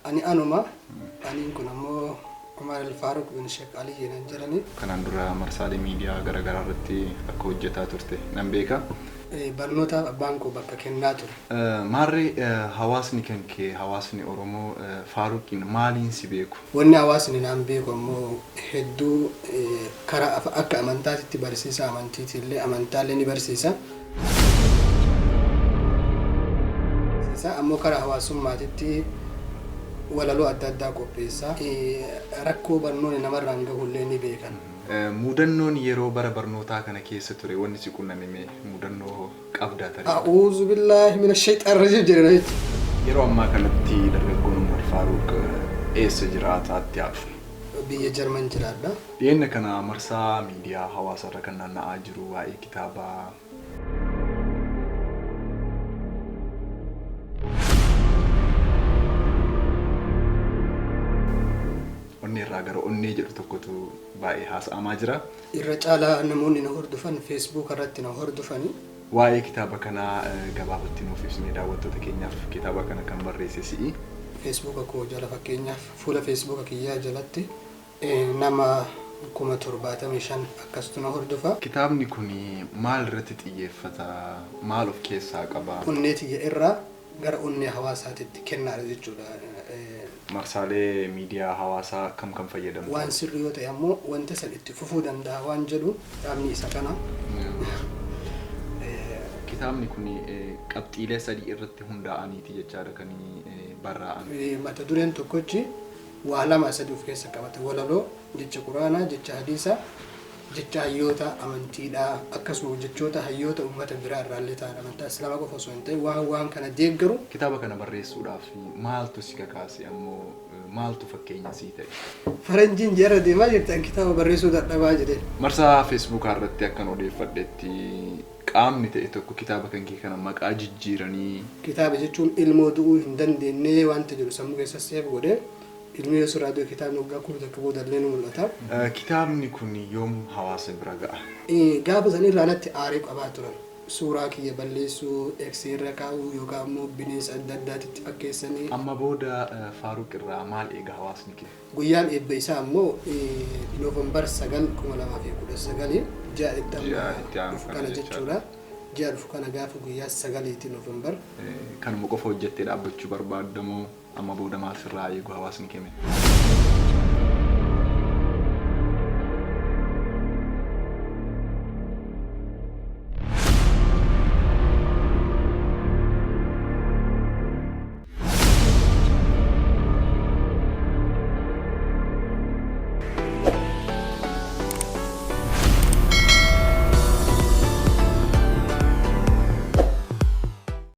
Ani anuma. Aniin kun ammoo Umar Al-Faaruq bin Sheek Aliyyi naan jedhani. Kanaan dura marsaalee miidiyaa garaagaraa irratti akka hojjetaa turte nan beeka. Barnootaaf abbaan koo bakka kennaa ture. Maarree hawaasni kan kee hawaasni Oromoo Faaruqiin maaliin si beeku? Wanni hawaasni naan beeku ammoo hedduu karaa akka amantaatitti barsiisa amantiitillee amantaallee ni barsiisa. Ammoo karaa hawaasummaatitti walaloo adda addaa qopheessa. Rakkoo barnoonni namarraan gahullee ni beekan. Mudannoon yeroo bara barnootaa kana keessa ture wanni si qunname mee mudannoo qabdaa tarii? A'uuzu billaahi mina shayxaan rajiim jedhe namichi. Yeroo ammaa kanatti dargaggoon Umar Faaruq eessa jiraataatti haa dhufnu? Biyya Jarman jiraadha. Dhiyeenya kana marsaa miidiyaa hawaasarra kan naanna'aa jiru waa'ee kitaabaa Onnee irraa gara onnee jedhu tokkotu baay'ee haasa'amaa jira. Irra caalaa namoonni na hordofan Facebook irratti na hordofani. Waa'ee kitaaba kanaa gabaabatti nuuf ibsimee daawwattoota keenyaaf kitaaba kana kan barreesse si'i. Facebook koo jala fakkeenyaaf fuula Facebook kiyyaa jalatti nama 75,000 akkasitu na hordofa. Kitaabni kun maal irratti xiyyeeffata? Maal of keessaa qaba? Onnee tiyya irraa gara onnee hawaasaatitti kennaadha jechuudha. Marsaalee miidiyaa hawaasaa kam kam fayyadamta? Waan sirrii yoo ta'e ammoo wanta san itti fufuu danda'a waan jedhu kitaabni isa kana. Kitaabni kun qabxiilee sadii irratti hundaa'aniiti jechaadha kan barraa'an. Mata dureen tokkochi waa lama sadi of keessa qabata. Walaloo, jecha Quraanaa, jecha Hadiisaa, jecha hayyoota amantiidhaa akkasuma jechoota hayyoota uummata biraa irraallee ta'an amantaa Islaamaa qofa osoo hin ta'in waan waan kana deeggaru. Kitaaba kana barreessuudhaaf maaltu si kakaase ammoo maaltu fakkeenya sii ta'e? Faranjiin ji'arra deemaa jirti an kitaaba barreessuu dadhabaa jedheen. Marsaa Feesbuukaa irratti akkan odeeffadhetti qaamni ta'e tokko kitaaba kan kee kana maqaa jijjiiranii. Kitaaba jechuun ilmoo du'uu hin dandeenne wanta jedhu sammuu keessa seef godhe. Ilmi yoo sirraa du'e kitaabni waggaa 1000 booda illee ni mul'ata. Kitaabni kun yoom hawaasa bira ga'a? Gaafa san irraa natti aaree qabaa turan. Suuraa kiyya balleessuu, X irra kaa'uu yookaan immoo bineensa adda addaatitti fakkeessanii. Amma booda Faaruq irraa maal eega hawaasni kee? Guyyaan eebba isaa ammoo November 9, 2019 ji'a itti amma Ji'a itti aanu dhufu kana kana jechaadha. jechuudha. Ji'a dhufu kana gaafa guyyaa 9ti November. Kanuma qofa hojjettee dhaabbachuu barbaadda moo amma booda maal sirraa eegu hawaasni kee mee?